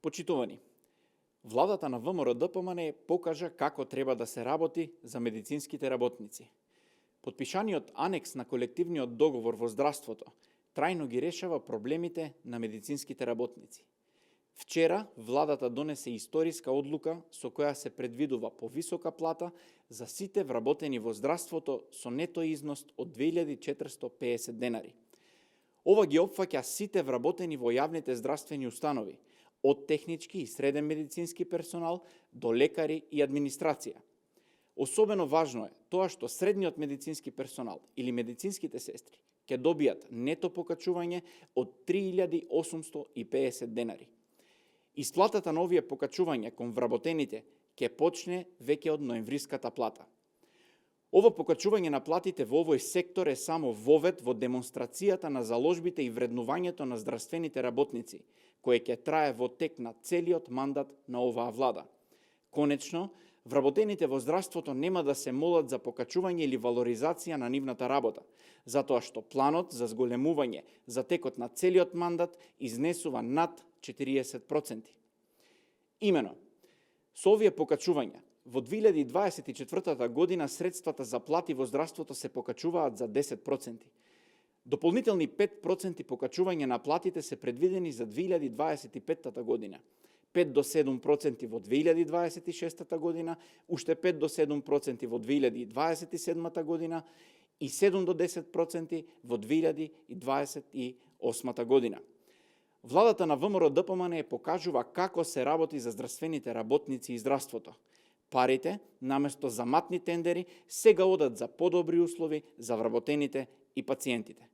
Почитувани, владата на ВМРО-ДПМНЕ покажа како треба да се работи за медицинските работници. Подпишаниот анекс на колективниот договор во здравството трајно ги решава проблемите на медицинските работници. Вчера владата донесе историска одлука со која се предвидува повисока плата за сите вработени во здравството со нето износ од 2450 денари. Ова ги опфаќа сите вработени во јавните здравствени установи, од технички и среден медицински персонал до лекари и администрација. Особено важно е тоа што средниот медицински персонал или медицинските сестри ќе добијат нето покачување од 3850 денари. Исплатата на овие покачувања кон вработените ќе почне веќе од ноемвриската плата. Ово покачување на платите во овој сектор е само вовед во демонстрацијата на заложбите и вреднувањето на здравствените работници, кој ќе трае во тек на целиот мандат на оваа влада. Конечно, вработените во здравството нема да се молат за покачување или валоризација на нивната работа, затоа што планот за зголемување за текот на целиот мандат изнесува над 40%. Имено, со овие покачувања, во 2024 година средствата за плати во здравството се покачуваат за 10%. Дополнителни 5% покачување на платите се предвидени за 2025 година. 5 до 7% во 2026 година, уште 5 до 7% во 2027 година и 7 до 10% во 2028 година. Владата на ВМРО-ДПМНЕ покажува како се работи за здравствените работници и здравството. Парите, наместо за матни тендери, сега одат за подобри услови за вработените и пациентите.